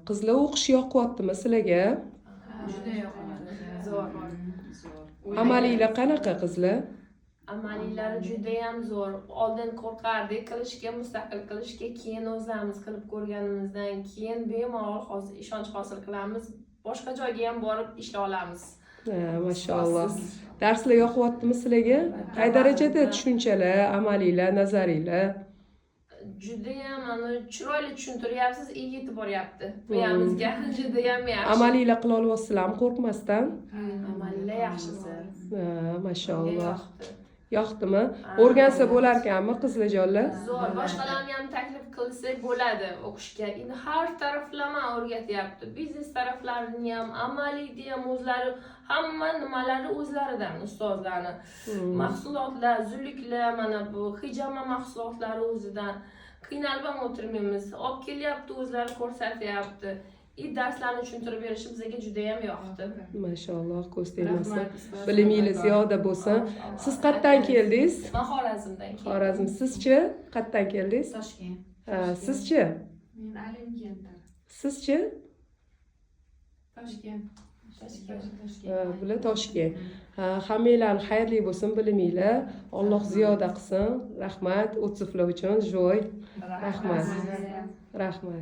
Qizlar, o'qish yoqyaptimi sizlarga? Juda yoqadi. Zo'r. Zo'r. Amaliylar qanaqa, qizlar? Amaliylari judayam zo'r. Oldin qo'rqardik qilishga, mustaqil qilishga, keyin o'zlarimiz qilib ko'rganimizdan keyin bemalol hozir ishonch hosil qilamiz. Boshqa joyga ham borib ishlay olamiz. Ha, mashalloh. Darslar yoqyaptimi sizlarga? Qay darajada tushunchalar, amaliylar, nazariylar? Judayam mana chiroyli tushuntiryapsiz и yetib boryapti miyamizga, judayam yaxshi. Amaliylar qila olyapsizlarmi qo'rqmasdan? Amaliylar yaxshisi. Ha, mashalloh. Yoqdi. Yoqdimi? Ha. O'rgansa bo'larkanmi, qizlarjonlar? Zo'r, boshqalarni ham taklif qilsak bo'ladi o'qishga. Endi har taraflama o'rgatyapti, biznes taraflarini ham, amaliyni ham, o'zlari hamma nimalari o'zlaridan ustozlarni. Mahsulotlar, zuluklar, mana bu hijama mahsulotlari o'zidan. Qiynalib ham o'tirmaymiz, olib kelyapti, o'zlari ko'rsatyapti и darslarni tushuntirib berishi bizga judayam yoqdi. Mashalloh, ko'z tegmasin. Rahmat, ustoz. Bilimingiz ziyoda bo'lsin. Siz qayerdan keldingiz? Man Xorazmdan keldim. Xorazm. Sizchi, qayerdan keldingiz? Toshkent. Ha, sizchi? Men Alimkentdan. Sizchi? Toshkent. Toshkent. Ha, bular Toshkent. Ha, hammanglarni xayrli bo'lsin biliminglar. Alloh ziyoda qilsin. Rahmat отзыв lar uchun. Joy. Rahmat. Rahmat.